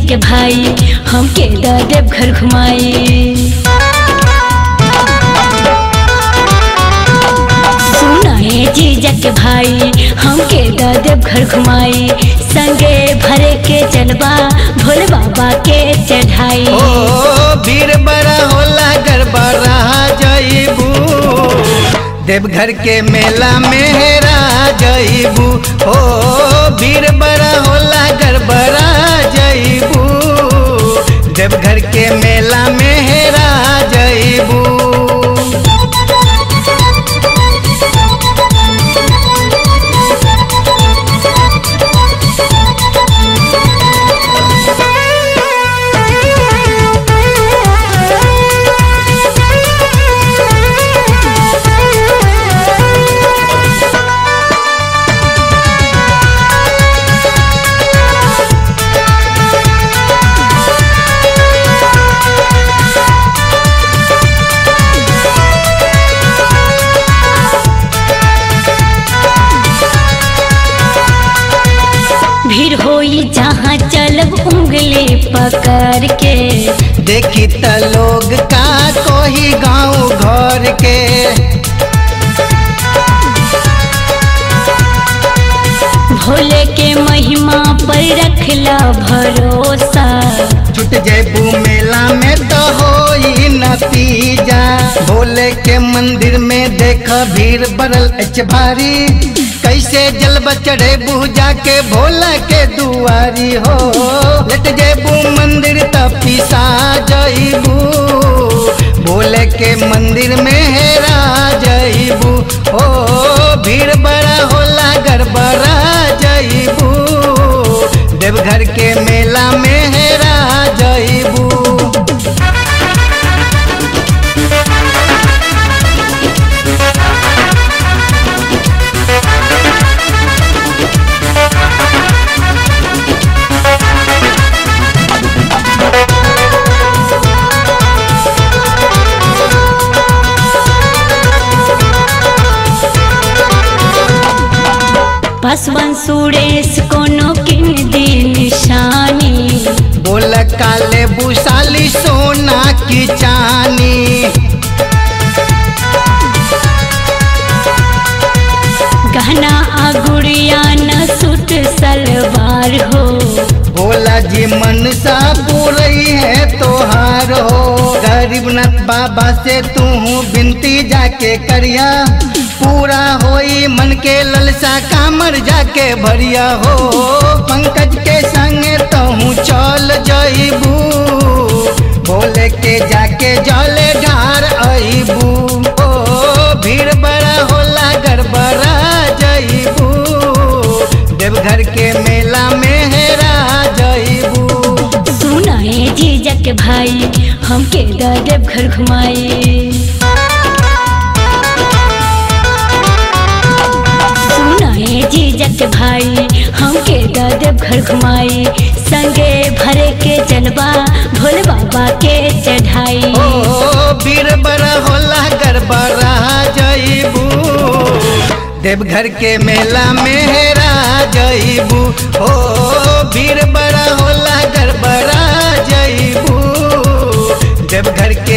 के भाई, हमके द देवघर घुमाई। सुनाए जीजा के भाई, हमके द देवघर घुमाई। संगे भरे के जलवा भोले बाबा के चढ़ाई। ओ भीड़ बड़ा होला गड़बड़ा जईबू, देवघर के मेला में हेरा जईबू। ओ भीड़ बड़ा होला गड़बड़ा जईबू, देवघर के मेला में हेरा जईबू। भीड़ होई जहाँ चलब उंगली पकड़ के, देखी त लोग का कोई गाँव घर के। भोले के महिमा पर रखला भरोसा, छूट जैबू मेला में तो होई नतीजा। भोले के मंदिर में देख भीड़ बढ़ल अछि भारी, कैसे जलवा चढ़ेबू जाके भोला के दुआरी हो। लट जैबू मंदिर त पिसा जईबू, भोले के मंदिर में हेरा जईबू। ओ भीड़ बड़ा होला गड़बड़ा जईबू, देवघर के मेला में हेरा जईबू। पासवान सुरेश कोनो किन दी निशानी, बोल काले भूसाली सोना की चानी। गहना आ गुड़िया न सूट सलवार हो, भोला जी मनसा पूरई है तोहार हो। गरीबनाथ बाबा से तू विनती जाके करिया, पूरा होई मन के ललसा कामर जाके भरिया हो। पंकज के संग तहु चल जईबू, भोले के जाके जल ढार अईबू। ओ भीड़ बड़ा होला गड़बड़ा जईबू, देवघर के मेला में हेरा जईबू। सुनाए जीजा के भाई, हमके द देवघर घुमाई। सुनाए जीजा के भाई, हमके द देवघर घुमाई। संगे भरे के जलवा भोले बाबा के चढ़ाई। ओ भीड़ बड़ा होला गड़बड़ा जईबू, देवघर के मेला में हेरा जईबू। ओ भीड़ बड़ा होला गड़बड़ा जईबू, देवघर के